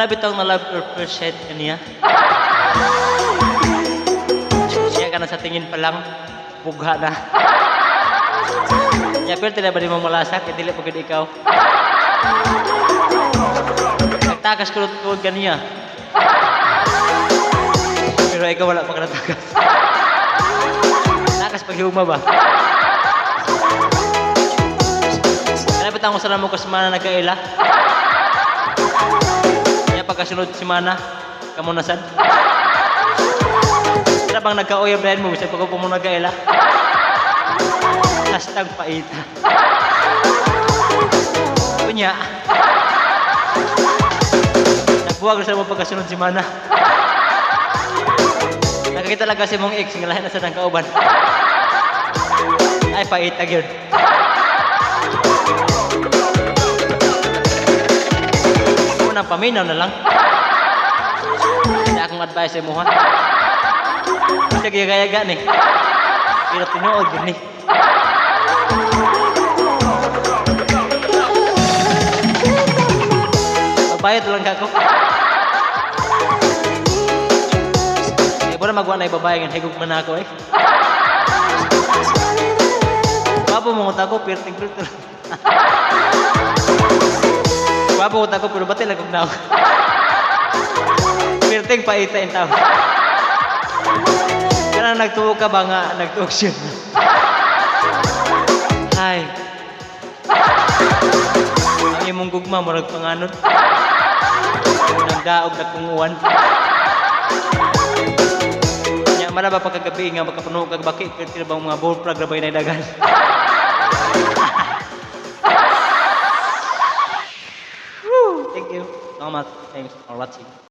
Kana bitawng na love or first sight kaniya. Siya ka na sa tingin pa lang, bugha na. Ya, pero tila ba di mo malasak, eh, dili pa gud ikaw. Nagtakas kulot-kulot ganiya. Pero ikaw, wala pa ka natakas. Takas pag hugma ba? Kana bitawng usa mo ka semana nagkaila. Nya pagkasunod semana, kamo na sad. Kana bang nagkauyab dahil mo, bisag pag mo nagkaila. #paita. Kunya, nagbuwag sa mo pagkasunod semana. Nakakita lang kasi mong ex, nga lahi na sa nang kauban. Ay, paita gyud. Unang paminaw na lang. Hindi akong advice sa imo ha. Kasi gaya-gaya ni. Pero tinuod gyud ni. Magbayad lang ka ko. Eh, wala magwa na ibabae nga higog man ako eh. Gwapo mo ko, pirting pirting. Gwapo ko pero ba't lang kog naog. Pirting paita in tao. Kana nagtuo ka ba nga nagtuo siya? Ay. Ang imong gugma murag panganod. Nagdaog na uwan. Nya mala ba pagkagabi nga makapuno kag baki kay bang mga ball plug ra ba dagan. Woo! Thank you. Salamat. Thanks for watching.